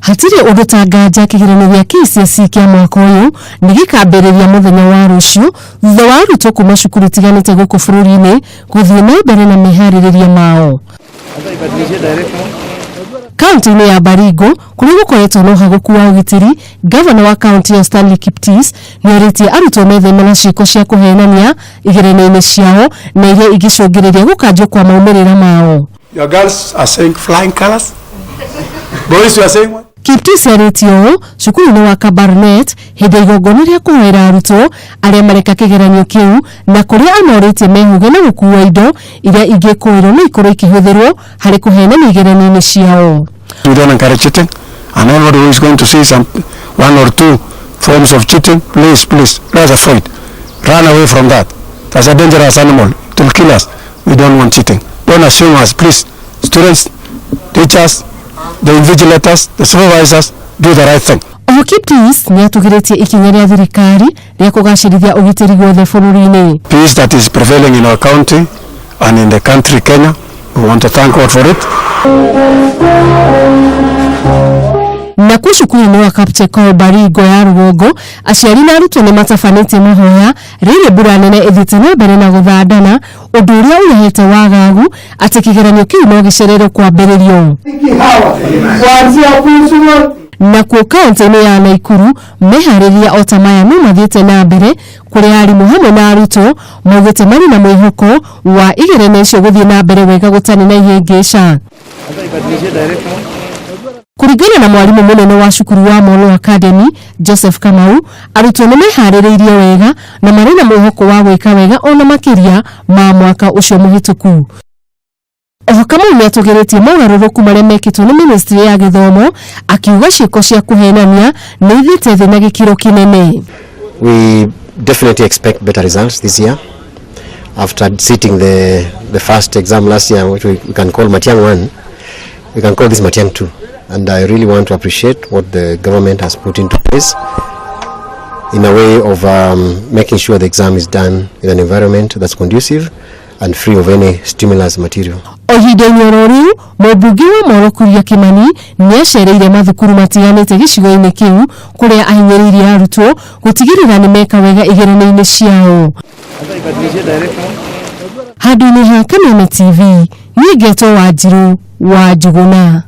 Hatirĩ ũndũ ta nganja kĩgeranio gĩa KCSE kĩa mwaka ũyũ nĩ gĩkambĩrĩria mũthenya wa rũciũ thutha wa arutwo kuma cukuru itiganĩte gũkũ bũrũri-inĩ gũthiĩ na mbere na meharĩrĩria mao. Kaunti-inĩ ya Baringo kũrĩa gũkoretwo na ũhagũku wa ũgitĩri, gavana wa kaunti ĩyo Stanley Kiptis nĩorĩtie arutwo metheme na ciĩko cia kũhenania igeranio-inĩ ciao na iria ingĩcũngĩrĩria gũkanjwo kwa maumĩrĩra mao. Your girls are saying flying colors. Boys, you are saying what? Kiptis arĩtie ũũ cukuru-inĩ wa Kabarnet hĩndĩ ya igongona rĩa kũhoera arutwo arĩa mareka kĩgeranio kĩu na kũrĩa anorĩtie mehũge na gũkua indo iria ingĩkũĩrwo no ikorwo ikĩhũthĩrwo harĩ kũhenania igeranio-inĩ ciao. We don't encourage cheating. And anybody who is going to see some one or two forms of cheating, please, please, let us avoid. Run away from that. That's a dangerous animal. It will kill us. We don't want cheating. Don't assume us, please. Students, teachers, the invigilators, the supervisors, do the right thing. Oho Kiptis nĩatũgĩrĩtie ikinya rĩa thirikari rĩa kũgacĩrithia ũgitĩri guothe bũrũri-inĩ. Peace that is prevailing in our county and in the country Kenya. We want to thank God for it. Nakuo cukuru-inĩ wa Kapchekor Baringo ya rũgongo aciari na arutwo nĩ matabanĩtie mahoya rĩrĩ mbura nene ĩthiĩte na mbere na gũthandana ũndũ ũrĩa ũrehete wagagu atĩ kĩgeranio kĩu no gĩcererwo kwambĩrĩrio. Nakuo kaunti-inĩ ya Naikuru meharĩria o ta maya no mathiĩte na mbere kũrĩa arimũ hamwe na arutwo maugĩte marĩ na mwĩhoko wa igeranio icio gũthiĩ na mbere wega gũtarĩ na ihĩngĩca. Kũringana na mwarimũ mũnene wa cukuru wa Molo Academy Joseph Kamau, arutwo nĩ meharĩrĩirie wega na marĩ na mwĩhoko wa gwĩka wega ona makĩria ma mwaka ũcio mũhĩtũku. Oho Kamau nĩatũgĩrĩtie mogarũrũku marĩa mekĩtwo nĩ ministry ya gĩthomo akiuga ciĩko cia kũhenania nĩ ithiĩte thĩ na gĩkĩro kĩnene. We definitely expect better results this year. After sitting the first exam last year, which we can call Matiang 1, we can call this Matiang 2. And I really want to appreciate what the government has put into place in a way of making sure the exam is done in an environment that's conducive and free of any stimulus material. O ihinda-inĩ oro rĩu mũmbunge wa Molo Kuria Kimani nĩacereire mathukuru matiganĩte gĩcigo-inĩ kĩu kũrĩa ahinyĩrĩirie arutwo gũtigĩrĩra nĩ meka wega igeranio-inĩ ciao. Handũ-inĩ ha Kameme TV, niĩ ngetwo Wanjirũ wa Njuguna.